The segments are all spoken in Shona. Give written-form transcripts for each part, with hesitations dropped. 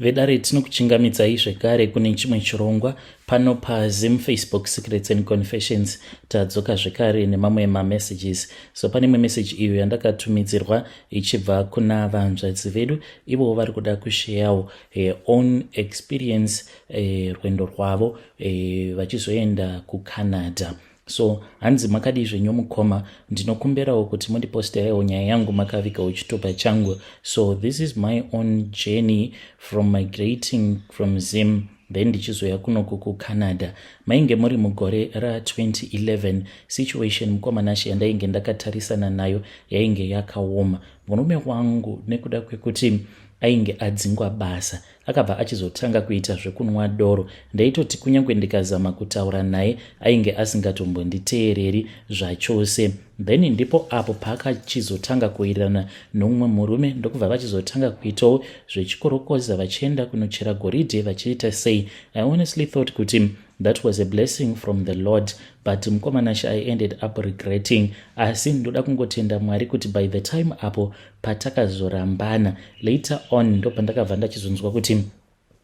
Vedare, tinokuchingamidzai zvekare kune chimwe chirongwa pano paZim Facebook Secrets and Confessions. Tadzoka zvekare nemamwe mamessages. So pane imwe message iyo yandakatumidzirwa ichibva kuna vanzvadzi vedu. Ivowo vari kuda kusharewo own experience, rwendo rwavo vachizoenda kuCanada. So hanzi, "Makadii zvenyu mukoma? Ndinokumbirawo kuti mundiposterewo nyaya yangu makavigawo chitupa changu. So this is my own journey from migrating from Zim, then ndichizoya kunoku kuCanada. Mainge muri mugore ra2011. Situation, mukoma Nashe, yandainge ndakatarisana nayo yainge yakaoma. Murume wangu, nekuda kwekuti ainge adzingwa basa, akabva achizotanga kuita zvekunwa doro. Ndaitoti kunyange ndikazama kutaura naye, ainge asingatombonditeereri zvachose. Then ndipo apo paakachizotanga kuwirirana nomumwe murume, ndokubva vachizotanga kuitawo zvechikorokoza, vachienda kunochera goridhe, vachiita sei. I honestly thought kuti that was a blessing from the Lord, but mukoma Nashe, I ended up regretting. Asi ndoda kungotenda Mwari kuti by the time apo patakazorambana later on, ndo pandakabva ndachizonzwa kuti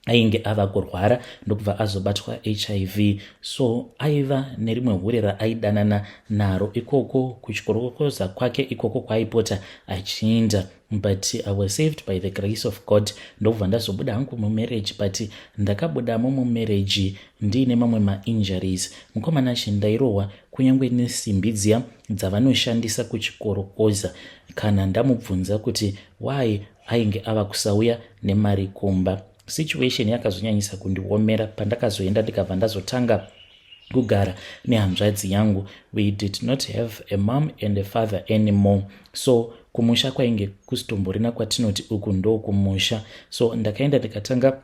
ainge ava kurwara, ndokubva azobatwa HIV. So aiva nerimwe hure raaidanana naro ikoko kuchikorokoza kwake ikoko kwaaipota achiinda. But I was saved by the grace of God, ndokubva ndazobuda hangu mumarriage. But ndakabudamo mumarriage ndiine mamwe mainjuries, mukoma Nashe. Ndairohwa kunyange nesimbi dziya dzavanoshandisa kuchikorokoza kana ndamubvunza kuti why ainge ava kusauya nemari kumba. Situation yakazonyanyisa kundiomera pandakazoenda, ndikabva ndazotanga kugara nehanzvadzi yangu. We did not have a mom and a father anymore, so kumusha kwainge kusitomborina kwatinoti uku ndo kumusha. So ndakaenda ndikatanga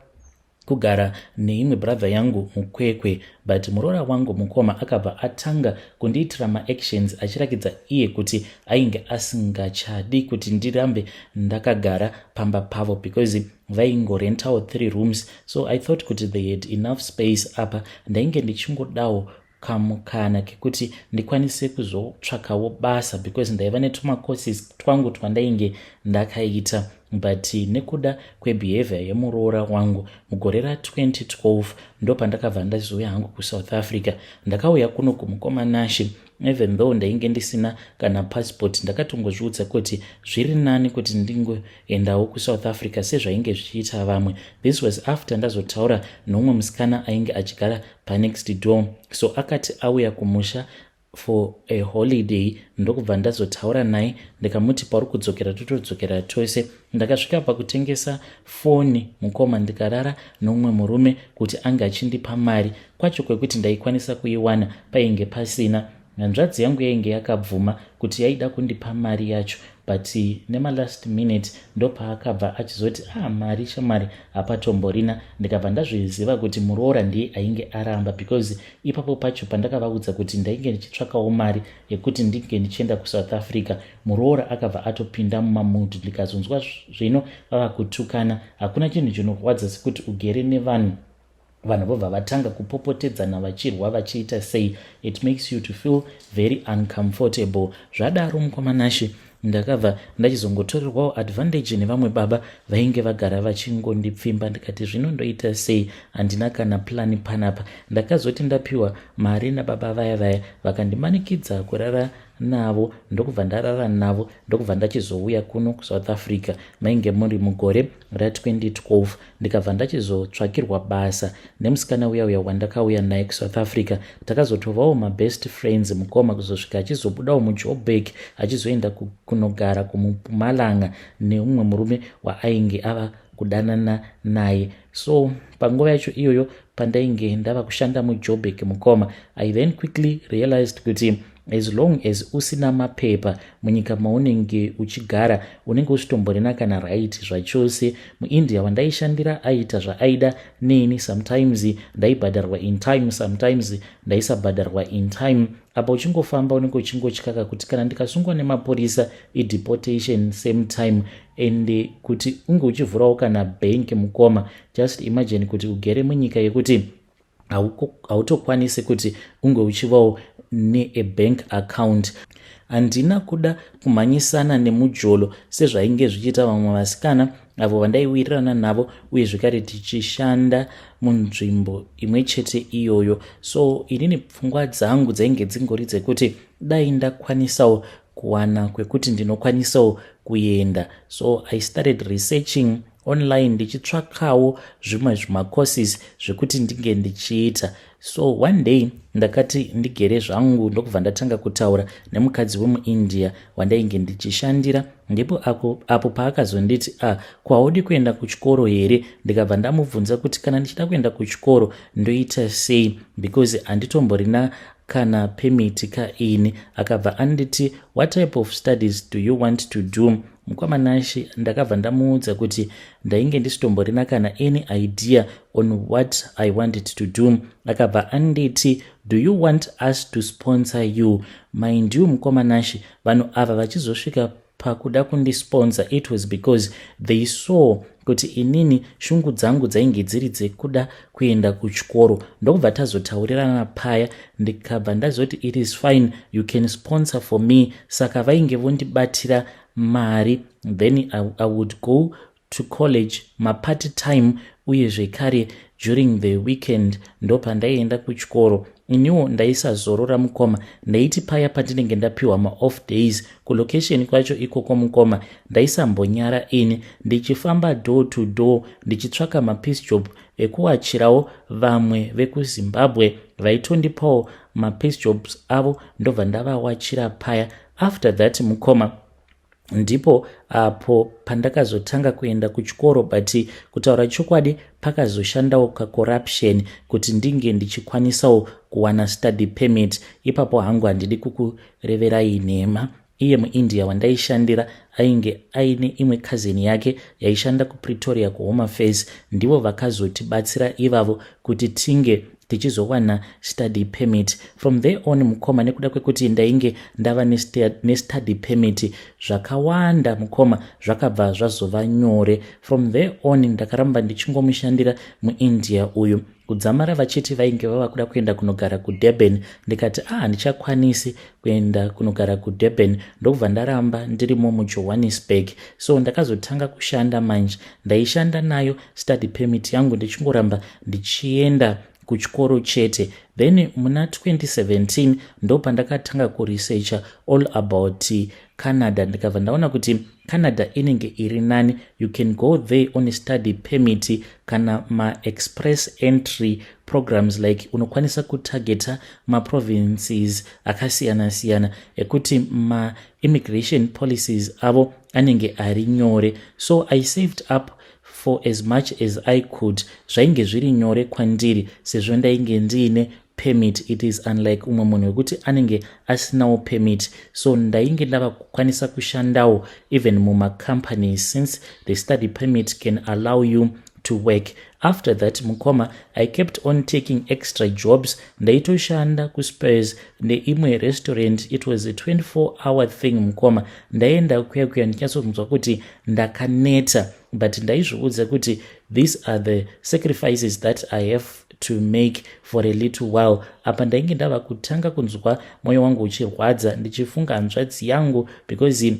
kugara neimwe brother yangu muKwekwe. But muroora wangu, mukoma, akabva atanga kundiitira maactions achirakidza iye kuti ainge asingachadi kuti ndirambe ndakagara pamba pavo, because vaingorentawo three rooms. So I thought kuti they had enough space. Apa ndainge ndichingodawo kamukana kekuti ndikwanise kuzotsvakawo basa, because ndaiva netumacourses twangu twandainge ndakaita. But nekuda kwebehavior yemuroora wangu, mugore ra2012 ndo pandakabva ndazouya hangu kuSouth Africa. Ndakauya kuno kumukoma Nashe, even though ndainge ndisina kana passport, ndakatongozviudza kuti zviri nani kuti ndingoendawo kuSouth Africa sezvainge zvichiita vamwe. This was after ndazotaura nomumwe musikana ainge achigara panext door. So akati auya kumusha for a holiday, ndokubva ndazotaura naye, ndikamuti, "Pauri kudzokera, totodzokera tose." Ndakasvika pakutengesa foni, mukoma, ndikarara nomumwe murume kuti ange achindipa mari. Kwacho kwekuti ndaikwanisa kuiwana painge pasina. Hanzvadzi yangu yainge yakabvuma kuti yaida kundipa mari yacho, but nemalast minute ndopaakabva achizoti, "Ah, mari shamwari hapatomborina." Ndikabva ndazviziva kuti muroora ndiye ainge aramba, because ipapo pacho pandakavaudza kuti ndainge ndichitsvakawo mari yekuti ndinge ndichienda kuSouth Africa, muroora akabva atopinda mumamudhu. Ndikazonzwa zvino vava kutukana. Hakuna chinhu chinorwadza sekuti ugere nevanhu, vanhu vobva vatanga kupopotedzana, vachirwa, vachiita sei. It makes you to feel very uncomfortable. Zvadaro, mukoma Nashe, ndakabva ndachizongotorerwawo advantage nevamwe baba vainge vagara vachingondipfimba. Ndikati, "Zvino ndoita sei? Handina kana plani panapa." Ndakazoti ndapiwa mari nababa vaya vaya, vakandimanikidza kurara navo, ndokubva ndarara navo, ndokubva ndachizouya kuno kuSouth Africa. Mainge muri mugore ra2012. Ndikabva ndachizotsvakirwa basa nemusikana uya uya wandakauya naye kuSouth Africa. Takazotovawo mabest friends, mukoma, kuzosvika achizobudawo muJoburg, achizoenda kunogara kuMupumalanga neumwe murume waainge ava kudanana naye. So panguva yacho iyoyo pandainge ndava kushanda muJoburg, mukoma, I then quickly realized kuti as long as usina mapepa munyika maunenge uchigara, unenge usitomborina kana right zvachose. MuIndia wandaishandira aiita zvaaida neni. Sometimes ndaibhadharwa in time, sometimes ndaisabhadharwa in time. Apa uchingofamba unenge uchingotyaka kuti kana ndikasungwa nemapurisa, ideportation same time. And kuti unge uchivhurawo kana bhenki, mukoma, just imagine kuti ugere munyika yekuti hautokwanisi kuti unge uchivawo neabank account. Handina kuda kumhanyisana nemujolo sezvainge zvichiita vamwe vasikana avo vandaiwirirana navo uye zvekare tichishanda munzvimbo imwe chete iyoyo. So inini pfungwa dzangu dzainge dzingori dzekuti dai ndakwanisawo kuwana kwekuti ndinokwanisawo kuenda. So I started researching online, ndichitsvakawo zvimwe zvimacourses zvekuti ndinge ndichiita. So one day ndakati ndigere zvangu, ndokubva ndatanga kutaura nemukadzi wemuIndia wandainge ndichishandira. Ndipo apo paakazonditi, "A ah, kwaudi kuenda kuchikoro here?" Ndikabva ndamubvunza kuti kana ndichida kuenda kuchikoro ndoita sei, because handitomborina kana permit kaini. Akabva anditi, "What type of studies do you want to do?" Mukoma Nashe, ndakabva ndamuudza kuti ndainge ndisitomborina kana any idea on what I wanted to do. Akabva anditi, "Do you want us to sponsor you?" Mind you, mukoma Nashe, vanhu ava vachizosvika pakuda kundisponsor, it was because they saw kuti inini shungu dzangu dzainge dziri dzekuda kuenda kuchikoro. Ndokubva tazotaurirana paya, ndikabva ndazoti, "It is fine, you can sponsor for me." Saka vainge vondibatira mari, then I would go to college mapart time, uye zvekare during the weekend ndopandaienda kuchikoro. Iniwo ndaisazorora, mukoma. Ndaiti paya pandinenge ndapiwa maoff days kulocation kwacho ikoko, mukoma, ndaisambonyara ini, ndichifamba door to door ndichitsvaka mapiece job ekuwachirawo vamwe vekuZimbabwe. Vaitondipawo mapiece jobs avo, ndobva ndavawachira paya. After that, mukoma, ndipo apo pandakazotanga kuenda kuchikoro. But kutaura chokwadi, pakazoshandawo kacorruption kuti ndinge ndichikwanisawo kuwana study permit. Ipapo hangu handidi kukureverai nhema. Iye muIndia wandaishandira ainge aine imwe cousin yake yaishanda kuPretoria kuHome Affairs. Ndivo vakazotibatsira ivavo kuti tinge tichizowana study permit. From there on, mukoma, nekuda kwekuti ndainge ndava nestudy permit, zvakawanda, mukoma, zvakabva zvazova nyore. From there on ndakaramba ndichingomushandira muIndia uyu, kudzamara vachiti vainge vava kuda kuenda kunogara kuDurban. Ndikati, "A ah, handichakwanisi kuenda kunogara kuDurban." Ndokubva ndaramba ndirimo muJohannesburg. So ndakazotanga kushanda manje. Ndaishanda nayo study permit yangu, ndichingoramba ndichienda kuchikoro chete. Then muna 2017 ndo pandakatanga kuresearcha all about Canada. Ndikabva ndaona kuti Canada inenge iri nani. You can go there on a study permit kana maexpress entry programs, like unokwanisa kutargeta maprovinces akasiyana-siyana ekuti maimmigration policies avo anenge ari nyore. So I saved up for as much as I could. Zvainge zviri nyore kwandiri sezvo ndainge ndiine permit. It is unlike umwe munhu wekuti anenge asinawo permit. So ndainge ndava kukwanisa kushandawo even mumacompanies, since the study permit can allow you to work. After that, mukoma, I kept on taking extra jobs. Ndaitoshanda kuSpurs neimwe restaurant. It was a 24 hour thing, mukoma. Ndaenda kuya kuya ndinyatsonzwa kuti ndakaneta, but ndaizviudza kuti these are the sacrifices that I have to make for a little while. Apa ndainge ndava kutanga kunzwa mwoyo wangu uchirwadza ndichifunga hanzvadzi yangu, because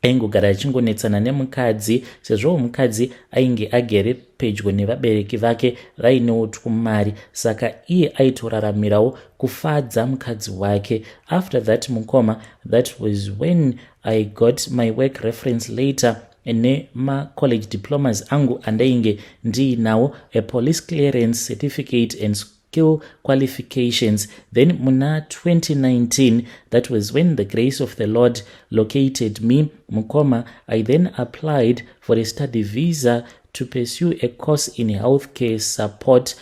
aingogara achingonetsana nemukadzi, sezvowo mukadzi ainge agere pedyo nevabereki vake vainewo twumari. Saka iye aitoraramirawo kufadza mukadzi wake. After that, mukoma, that was when I got my work reference letter nemacollege diplomas angu andainge ndiinawo, a police clearance certificate and skill qualifications. Then muna 2019, that was when the grace of the Lord located me, mukoma. I then applied for a study visa to pursue a course in healthcare support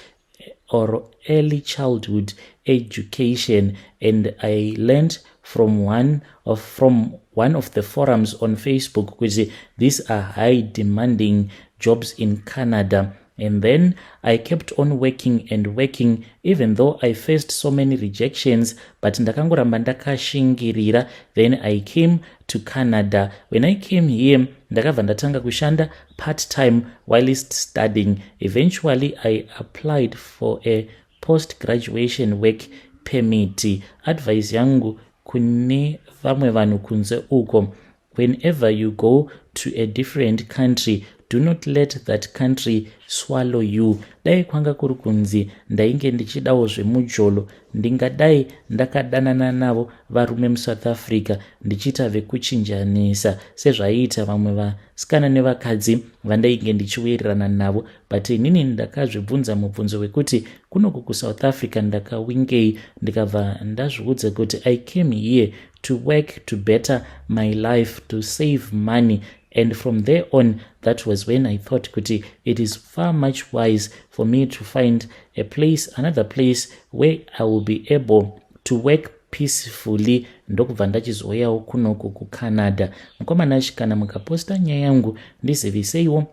or early childhood education, and I learned from one of the forums on Facebook kuti these are high demanding jobs in Canada. And then I kept on working and working, even though I faced so many rejections, but ndakangoramba ndakashingirira. Then I came to Canada. When I came here, ndakabva ndatanga kushanda part time whilst studying. Eventually I applied for a post graduation work permit. Advice yangu Kune vamwe vanhu kunze uko, whenever you go to a different country, do not let that country swallow you. Dai kwanga kuri kunzi ndainge ndichidawo zvemujolo, ndingadai ndakadanana navo varume muSouth Africa, ndichiita vekuchinjanisa sezvaiita vamwe vasikana nevakadzi vandainge ndichiwirirana navo. But inini ndakazvibvunza mubvunzo wekuti kunoku kuSouth Africa ndakawingei? Ndikabva ndazviudza kuti I came here to work, to better my life, to save money. And from there on, that was when I thought kuti it is far much wise for me to find a place, another place where I will be able to work peacefully. Ndokubva ndachizouyawo kunoku kuCanada. Mukoma Nashi, kana mukaposta nyaya yangu, ndiziviseiwo,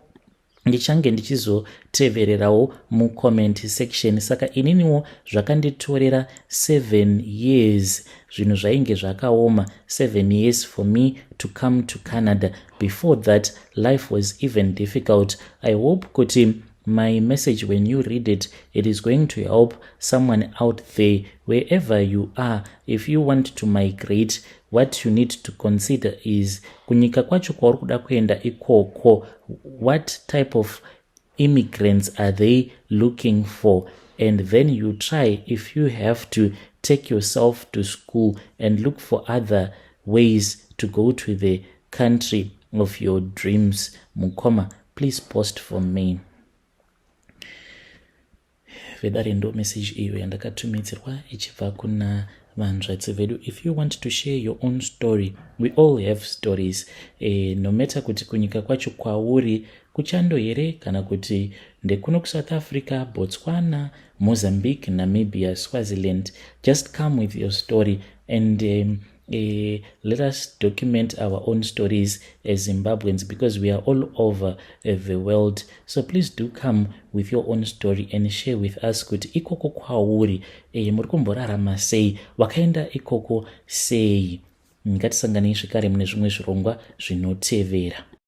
ndichange ndichizotevererawo mucomment section. Saka ininiwo zvakanditorera 7 years. Zvinhu zvainge zvakaoma. 7 years for me to come to Canada. Before that, life was even difficult. I hope kuti my message, when you read it, it is going to help someone out there. Wherever you are, if you want to migrate, what you need to consider is kunyika kwacho kwauri kuda kuenda ikoko, what type of immigrants are they looking for? And then you try, if you have to take yourself to school and look for other ways to go to the country of your dreams. Mukoma, please post for me. Vedare, ndo message iyo yandakatumidzirwa ichibva kuna vanzvadzi vedu. If you want to share your own story, we all have stories, no matter kuti kunyika kwacho kwauri kuchando here kana kuti ndekuno kuSouth Africa, Botswana, Mozambique, Namibia, Swaziland, just come with your story and let us document our own stories as Zimbabweans, because we are all over the world. So please do come with your own story and share with us kuti ikoko kwauri muri kumborarama sei, wakaenda ikoko sei. Ngatisanganei zvekare mune zvimwe zvirongwa zvinotevera.